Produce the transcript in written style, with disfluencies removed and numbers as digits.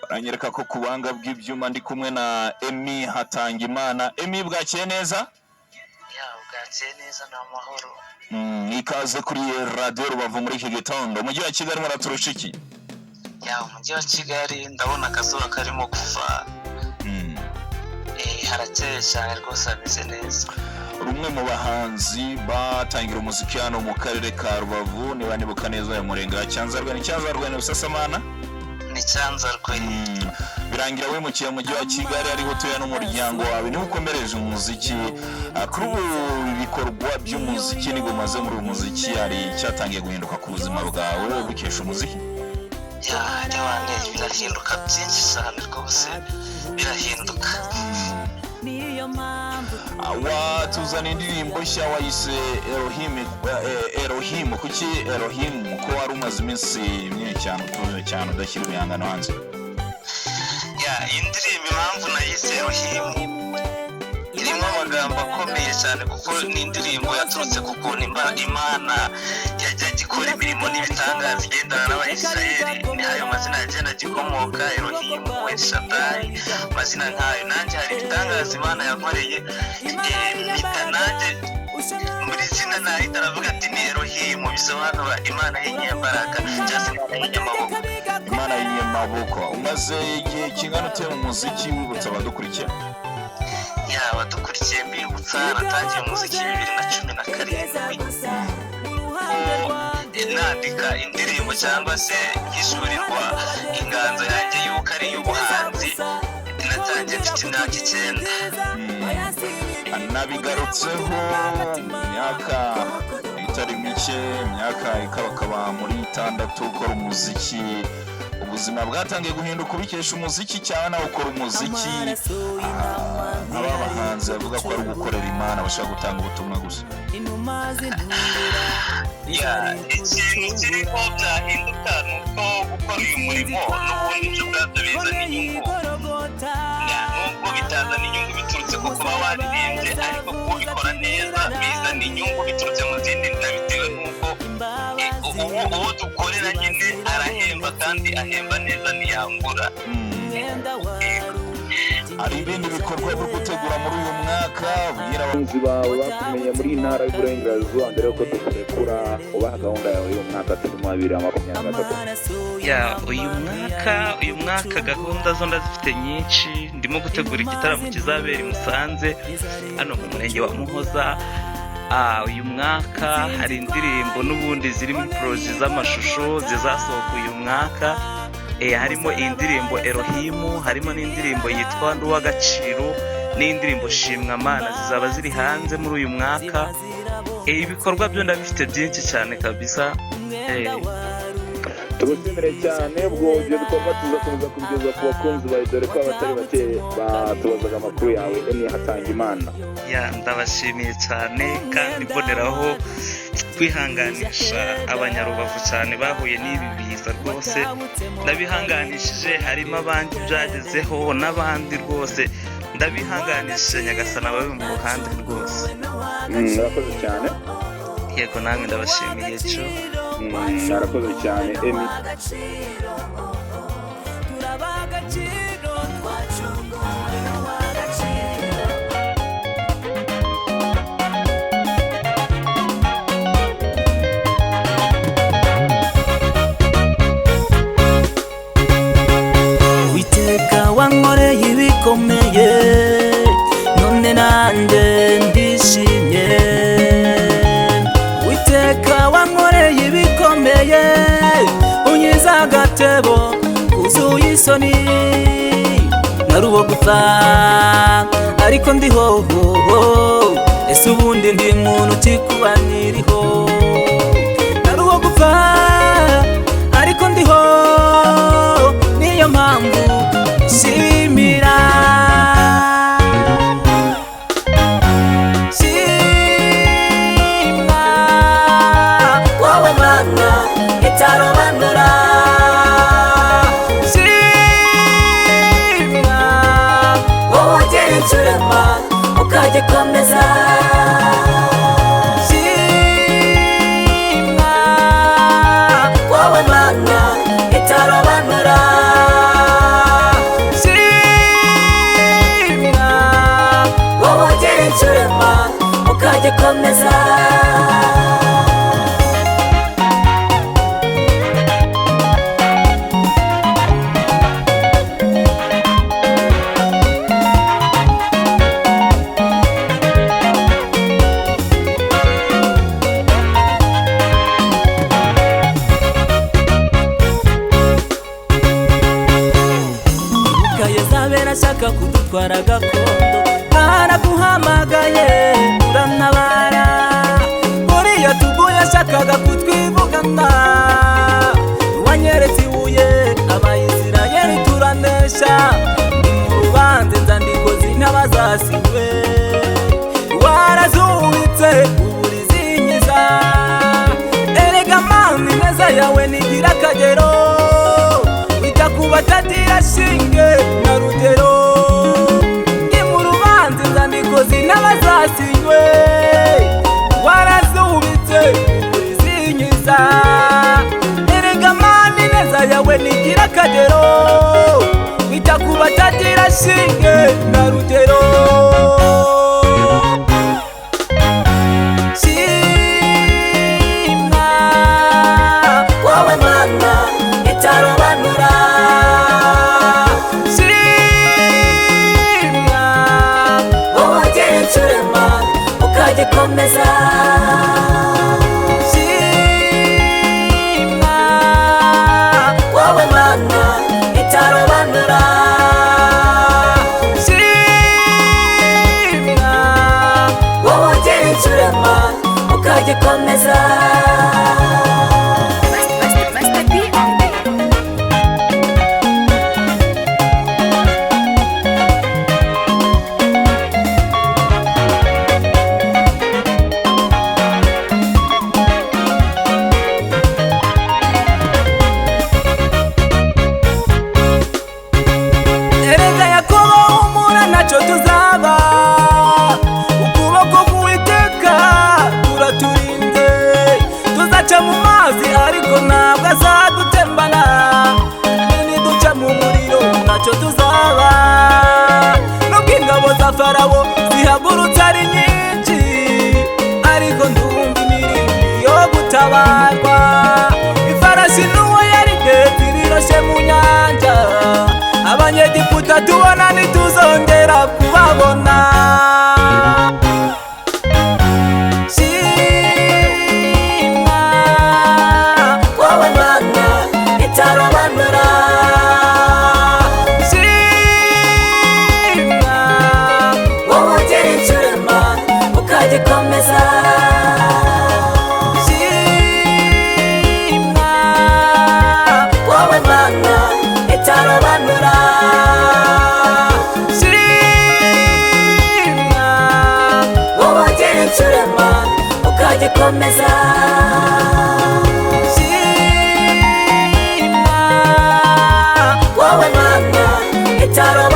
Baranyereka ko ku buhanga bw'ibyuma ndi kumwe na Emmy Hatangimana. Emmy, bwakeye neza? Ya, bwakeye neza, ni amahoro. Ikaze kuri Radiyo Rubavu muri iki gitondo. Umujyi wa Kigali muraturusha iki? Ya, umujyi wa Kigali ndabona akazuba karimo kuva. Harakeye cyane rwose, hameze neza. Rumwe mu bahanzi batangira umuziki hano mu karere ka Rubavu, niba nibuka neza uyu murenge wa Cyanzarwe, ni Cyanzarwe, ni Busasamana? Ni Cyanzarwe. Birangira wimukiye mu mujyi wa Kigali, ariho utuye n'umuryango wawe, niba ukomereje umuziki. Kuri ubu ibikorwa by'umuziki nibwo umaze muri uyu muziki, hari icyatangiye guhinduka ku buzima bwawe bukesha umuziki? Ya, nyawane, birahinduka byinshi cyane rwose, birahinduka. Watuzana indirimbo nshya wayise Elohim. Elohim, kuki Elohim, ko wari umaze iminsi myinshi cyane utuje cyane, udashyira ibihangano hanze? Ya, iyi ndirimbo impamvu nayise Elohim, irimo amagambo akomeye cyane, kuko ni indirimbo yaturutse ku kuntu Imana yajyaga ikora imirimo n'ibitangaza igendana n'Abayisiraheli. Ni ayo mazina yagenda agikomoka: Elohim, Elshadai, amazina nk'ayo. Nanjye hari ibitangaza Imana yankoreye, mpita nanjye muri zina nahita aravuga ati ni Elohim, bisobanura Imana y'inyembaraga cyangwa se Imana y'inyamaboko. Imana y'inyamaboko. Umaze igihe kingana ute mu muziki, wibutsa abadukurikiye? Ya, abadukurikiye mbibutsa, natangiye umuziki 2017, nandika indirimbo cyangwa se nkishyurirwa inganzo yanjye y'uko ari iy'ubuhanzi, natangiye mfite imyaka 9. Nabigarutseho, imyaka itari mike, imyaka ikabakaba muri 6 ukora umuziki. Ubuzima bwatangiye guhinduka ubikesha umuziki, cyangwa nawe ukora umuziki nk'aba bahanzi bavuga ko ari ugukorera Imana, bashaka gutanga ubutumwa gusa? Ya, ikintu kiriho byahinduka ni uko gukora uyu murimo n'ubundi ibyo ubwabyo bizana inyungu. Ya, nubwo bitazana inyungu biturutse ku kuba waririmbye, ariko kubikora neza bizana inyungu biturutse mu zindi nzira, bitewe n'uko ubu uwo dukorera nyine arahemba, kandi ahemba neza, ntiyambura. Hari ibindi bikorwa byo gutegura muri uyu mwaka, ubwira Abakunzi bawe bakumenye muri iyi ntara y'Uburengerazuba, mbere y'uko tukurekura, ubaha gahunda yawe y'uyu mwaka turimo wa 2023. Ya, uyu mwaka gahunda zo ndazifite nyinshi. Ndimo gutegura igitaramo kizabera i Musanze, hano mu murenge wa Muhoza. Uyu mwaka hari indirimbo n'ubundi ziri muri projet z'amashusho zizasohoka uyu mwaka. Harimo indirimbo Elohimu, harimo n'indirimbo yitwa Nduwagaciro, n'indirimbo Shimwamana, zizaba ziri hanze muri uyu mwaka. Ibikorwa byo ndabifite byinshi cyane kabisa. Tugushimire cyane. Ubwo ibyo bikorwa tuzakomeza kubigeza ku bakunzi bawe, dore ko abatari bake batubazaga amakuru yawe, Emmy Hatangimana. Ya, ndabashimiye cyane, kandi mboneraho kwihanganisha Abanyarubavu cyane bahuye n'ibi biza. Rwose ndabihanganishije, harimo abandi byagezeho n'abandi, rwose ndabihanganishije. Nyagasana babe mu ruhande rwose. Murakoze cyane. Yego, namwe ndabashimiye cyo. Murakoze cyane, Emmy. Turabaha agaciro, twacunguwe n'uw'agaciro. Witeka wankoreye ibikomeye, none nanjye ndishimye. Witeka wankoreye ibikomeye, unyiza agatebo kuzuye isoni. Nari uwo gupfa, ariko ndiho. Ese ubundi ndi muntu ki kuba nkiriho? Nari uwo gupfa, ariko ndiho, niyo mpamvu nshimira. Shima wowe Mana itarobanura, shima wowe ugira icurema ukagikomeza, shima. Ndibuka Yezabeli ashaka kudutwara gakondo, baraguhamagaye urantabara. Buriya tuguye ashakaga kutwivugana, wanyeretse ibuye Abayisirayeli turanesha. Ndi mu rubanza inzandiko z'intabazasinywe, warazubitse uburizinyiza. Erega Mana ineza yawe ntigira akagero, wita ku batagira shinge na rugero. Ndi mu rubanza inzandiko z'intabazasinywe, warazubitse uburizinyiza. Erega Mana ineza yawe ntigira akagero, wita ku batagira shinge na rugero. Shimwa Wowe Mana itarobanura, Shimwa wowe ugira icurema ukagikomeza. Shimwa Wowe Mana itarobanura, Shimwa wowe ugira icurema ukagikomeza. Master P on the beat. Erega Yakobo humura ntacyo tuzaba, ukuboko k'Uwiteka kuraturinze. Tuzaca mu mazi ariko ntabwo azadutembana, kandi niduca mu muriro ntacyo tuzaba. Nubwo ingabo za Farawo zihagurutse ari nyinshi, ariko ndumva imirindi yo gutabarwa. Ifarashi n'uwo yari ndetse ibiroshye mu nyanja, Abanyegiputa tubona ntituzongera kubabona. Shimwa Wowe Mana itarobanura, Shimwa wowe ugira icurema ukagikomeza. Shimwa Wowe Mana itarobanura, Shimwa wowe ugira icurema ukagikomeza. Shimwa Wowe Mana itarobanura.